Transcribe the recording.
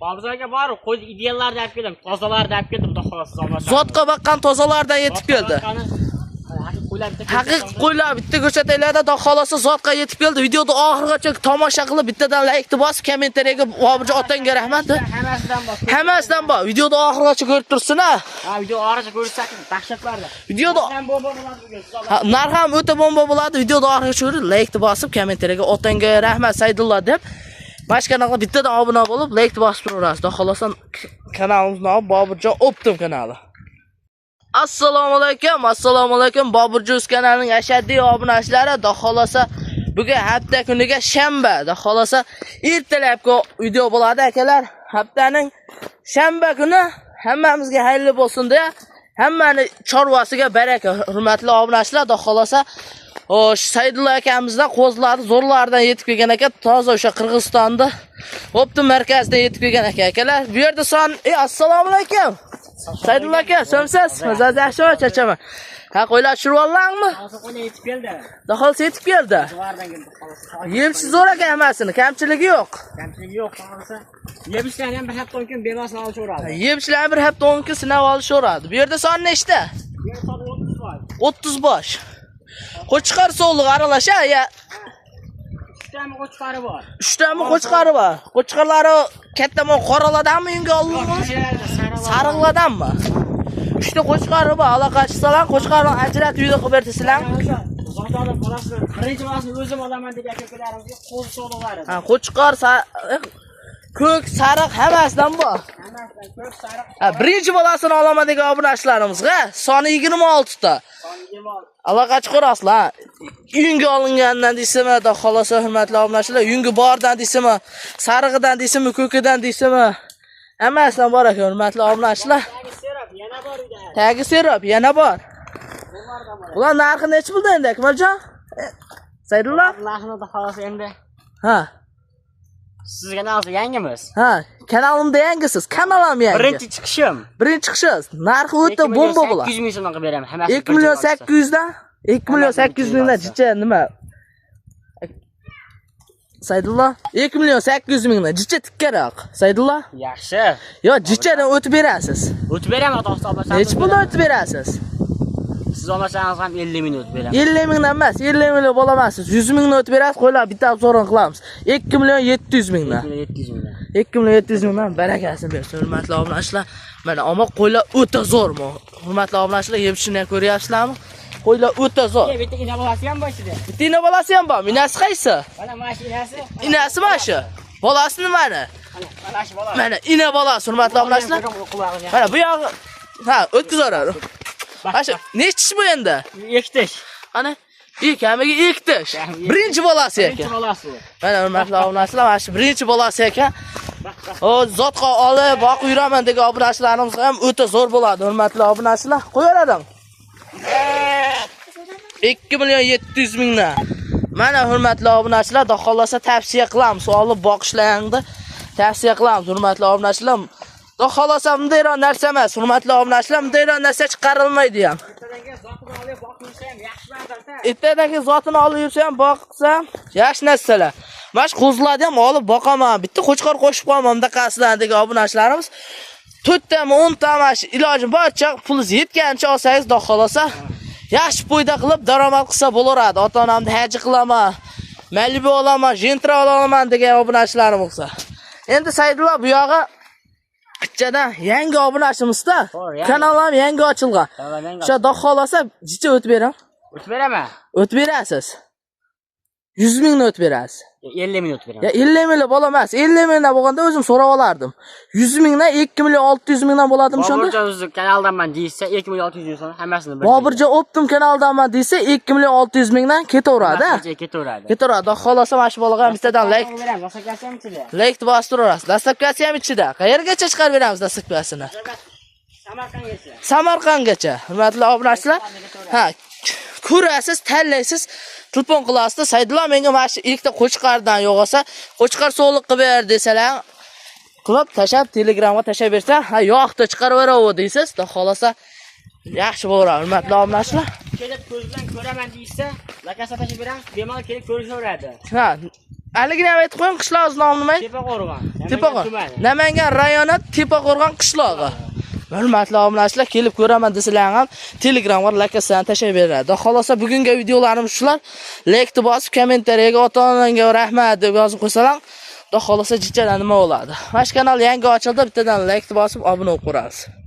Bobur aka bor, qo'y ideallarni olib keldim, tozalarni olib keldim, xudo xolasa olmasa. Zotqa baqqan tozalardan yetib keldi. Haqiqiy qo'ylar bitta ko'rsataylarda, xudo xolasa zotqa yetib keldi. Videoni oxirigacha tomosha qilib, bittadan like bosib, kommentariyaga Boburjon otangga rahmat. Hammasidan bor. Hammasidan bor. Videoni oxirigacha ko'rib tursin ha. Ha, video oxirigacha ko'rsak, dahshatlarda. Videoda ham bomba bo'ladi bugun. Narx ham o'ta bomba bo'ladi. Videoni oxirigacha ko'rib, like bosib, kommentariyaga otangga rahmat Saydullo deb boshqa kanalga bittadan obuna bo'lib, like bosib turaverasiz. Xudo xolasa kanalimiz nomi Boburjon Optim kanali. Assalomu alaykum, assalomu alaykum Boburjon kanalining ashaddiy obunachilari. Xudo xolasa bugun hafta kuniga shanba. Xudo xolasa ertalabki video bo'ladi akalar. Haftaning shanba kuni hammamizga xayrli bo'lsin deya, hammani chorvasiga baraka. Hurmatli obunachilar, Xudo xolasa xo'sh, Saydullo akamizdan qo'zlarni zo'rlaridan yetib kelgan aka, toza o'sha Qirg'izistonda Optim markazidan yetib kelgan aka akalar. Bu yerda son, assalomu alaykum. Saydullo aka, so'msiz? Mazasi yaxshimi, chachama? Ha, qo'ylar tushirib oldingmi? Hozir qo'ylar yetib keldi. Xudo xolasa yetib keldi. Zo'rdan keldi xolasa. Yemchi zo'r aka hammasini, kamchiligi yo'q. Kamchiligi yo'q xolasa. Yemishlarni ham bir hafta 10 kun bemalol olishaveradi. Yemchilarni bir hafta 10 kun sinab olishaveradi. Bu yerda son nechta? Bu yerda son 30 bosh. 30 bosh. Qo'chqor so'liq aralash ha ya. 3 tami qo'chqori bor. 3 tami qo'chqori bor. Qo'chqorlari katta mon qoralardanmi yunga olingan? Sariqlardanmi? 3 ta qo'chqori bor. Aloqa chiqsalar qo'chqorni ajratib uyda qilib bertasizlar. Zotani bolasini birinchi bolasini o'zim olaman degan akalarimizga qo'l so'liqlari. Ha, qo'chqor ko'k, sariq hammasidan bor. Hammasidan ko'k, sariq. Ha, birinchi bolasini olaman degan obunachilarimizga soni 26 ta. Soni 26. Aloqa chiqarasizlar. Yunga olingandan deysizmi, xudo xolasa hurmatli obunachilar, yungi bordan deysizmi, sarig'idan deysizmi, ko'kidan deysizmi? Hammasidan bor ekan hurmatli obunachilar. Tagi serob yana bor uyda. Tagi serob yana bor. Ular narxi nechi puldan endi Akmaljon? Saydullo? Narxini xudo xolasa endi. Ha. Sizga narxi yangimiz. Ha, kanalimda yangisiz, kanal ham yangi. Birinchi chiqishim. Birinchi chiqishingiz. Narxi o'ta bomba bo'ladi. 2 800 ming so'mdan qilib beraman hammasi. 2 million 800 dan 2 million 800 mingdan jicha nima? Saydullo, 2 million 800 mingdan jicha tikkaroq. Saydullo? Yaxshi. Yo, jichadan o'tib berasiz. O'tib beraman, xudo xolasa. Necha puldan o'tib berasiz? Siz olmasangiz ham 50 ming o'tib beraman. 50 mingdan emas, 50 mingdan bo'lamasiz. 100 mingdan o'tib berasiz, qo'ylar bitta zo'rin qilamiz. 2 million 700 mingdan. 2 million 700 mingdan. 2 million 700 mingdan barakasini bersin hurmatli obunachilar. Mana ammo qo'ylar o'ta zo'rmi? Hurmatli obunachilar, yemishini ham ko'ryapsizlarmi? Qo'ylar o'ta zo'r. Bitta ina bolasi ham bor ichida. Bitta ina bolasi ham bor. Inasi qaysi? Mana mana shu inasi. Inasi mana shu. Bolasi nimani? Mana shu bolasi. Mana ina bolasi hurmatli obunachilar. Mana bu yog'i ha, o'tkazaveradi. Mana shu nechi tish bu endi? 2 tish. Ana, kamiga 2 tish. Birinchi bolasi ekan. Birinchi bolasi. Mana hurmatli obunachilar, mana shu birinchi bolasi ekan. O zotqa olib boqib yuraman degan obunachilarimizga ham o'ta zo'r bo'ladi hurmatli obunachilar. Qo'yaveradi. 2 million 700 mingdan. Mana hurmatli obunachilar, xudo xolasa tavsiya qilamiz, olib boqishlaringni tavsiya qilamiz hurmatli obunachilar. Xudo xolasa bundayroq narsa emas, hurmatli obunachilar, bundayroq narsa chiqarilmaydi ham. Ertadan keyin zotini olib yursa ham boqsa ham yaxshi narsalar. Mana shu qo'zilarni ham olib boqaman, bitta qo'chqor qo'shib qo'yaman bundaqasidan degan obunachilarimiz 4 tami 10 tami shu iloji boricha pulingiz yetgancha olsangiz, xudo xolasa yaxshi foyda qilib daromad qilsa bo'laveradi. Ota-onamni haji qilaman, Malibu olaman, Gentra olaman degan obunachilarim bo'lsa. Endi Saydullo bu yog'i ichadan yangi obunachimizda. Kanal ham yangi ochilgan. O'sha xudo xolasa jicha o'tib beraman. O'tib beraman. O'tib berasiz. 100 mingni o'tib berasiz. 50 ming o'tib beraman. Ya 50 mingli bola emas, 50 mingdan bo'lganda o'zim so'rab olardim. 100 mingdan 2 million 600 mingdan bo'ladimi shunda? Boburjon o'zi kanaldanman deysa 2 million 600 ming so'm hammasini bir. Boburjon Optim kanaldanman deysa 2 million 600 mingdan ketaveradi. Ketaveradi. Ketaveradi. Xudo xolasa mana shu bolaga ham bittadan like beramiz. Dastlabkasi ham ichida. Like bosib turaverasiz. Dastlabkasi ham ichida. Qayergacha chiqarib beramiz dastlabkasini? Samarqandgacha. Samarqandgacha. Hurmatli obunachilar, ha, ko'rasiz, tanlaysiz, telefon qilasizda, Saydullo menga mana shu ikkita qo'chqordan yo'g'olsa, qo'chqor so'liq qilib ber desalar, qilib tashab Telegramga tashlab bersa, ha, yo'qda chiqarib beraver deysiz, xudo xolasa yaxshi bo'laveradi, hurmatli obunachilar. Kelib ko'z bilan ko'raman deysa, lokatsiya tashlab beramiz, bemalol kelib ko'rishaveradi. Ha, Haligini ham aytib qo'ying, qishlog'ingiz nomi nima? Tepaqo'rg'on. Tepaqo'rg'on. Namangan rayoni Tepaqo'rg'on qishlog'i. Hurmatli obunachilar, kelib ko'raman desalar ham Telegramga lakasini tashlab beradi. Xudo bugungi videolarimiz shular. Like bosib, kommentariyaga ota-onangga rahmat deb yozib qo'ysalar, xudo xohlasa jichadan nima bo'ladi. Mana shu kanal yangi ochildi, bittadan like bosib obuna bo'lib qo'yasiz.